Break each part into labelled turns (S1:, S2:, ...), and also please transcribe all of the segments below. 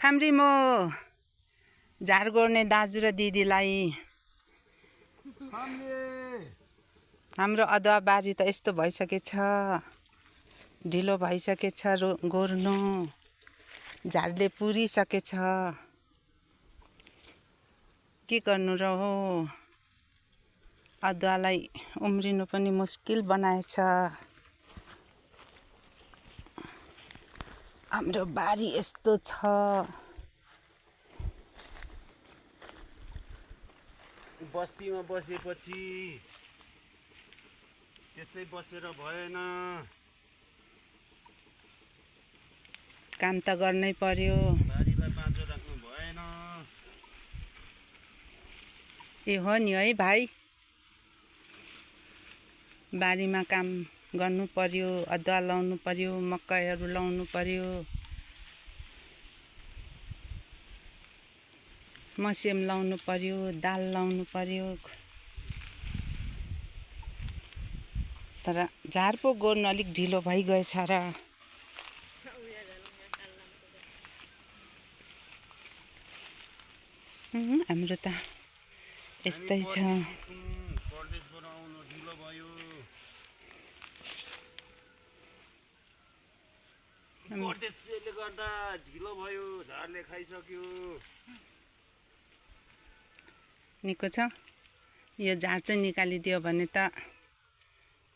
S1: खाम्री म झार गोड्ने दाजु र दिदीलाई हाम्रो अदुवा बारी त यस्तो भइसकेछ, ढिलो भइसकेछ गोड्नु, झारले पुरिसकेछ। के गर्नु र हो, अदुवालाई उम्रिनु पनि मुस्किल बनाएछ। हाम्रो बारी यस्तो छ।
S2: बस्तीमा बसेपछि त्यसै बसेर भएन,
S1: काम त गर्नै पर्यो।
S2: बारीलाई बाँझो राख्नु भएन।
S1: ए हो नि है भाइ, बारीमा काम गर्नु पर्यो, अदुवा लाउनु पर्यो, मकैहरू लाउनु पर्यो, मस्याम लाउनु पर्यो, दाल लाउनु पर्यो। तर झार पो गोड्नु अलिक ढिलो भइगएछ र। हाम्रो त यस्तै छ।
S2: परदेशबाट आउनु ढिलो भयो। परदेशले गर्दा ढिलो भयो, झारले खाइसक्यो।
S1: निको छ, यो झार चाहिँ निकालिदियो भने त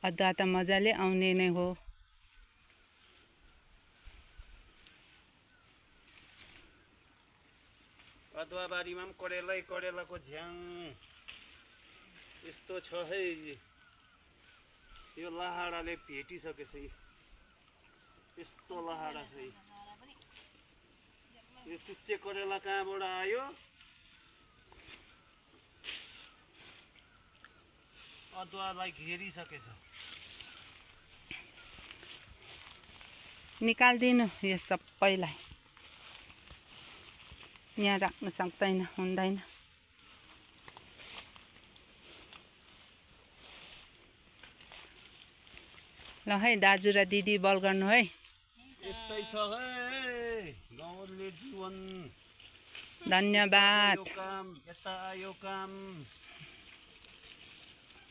S1: अदुवा त मजाले आउने नै हो।
S2: अदुवा बारीमा पनि करेलाको झ्याङ यस्तो छ है। यो लहाडाले भेटिसकेछ, यस्तो लहाडा छ। यो चुच्चे करेला कहाँबाट आयो? अदुवालाई घेरिसकेछ।
S1: निकाल्दिनु यो सबैलाई, यहाँ राख्नु सक्दैन, हुँदैन। ल है दाजु र दिदी बल गर्नु है।
S2: यस्तै छ है गाउँले जीवन।
S1: धन्यवाद।
S2: यता आयो काम।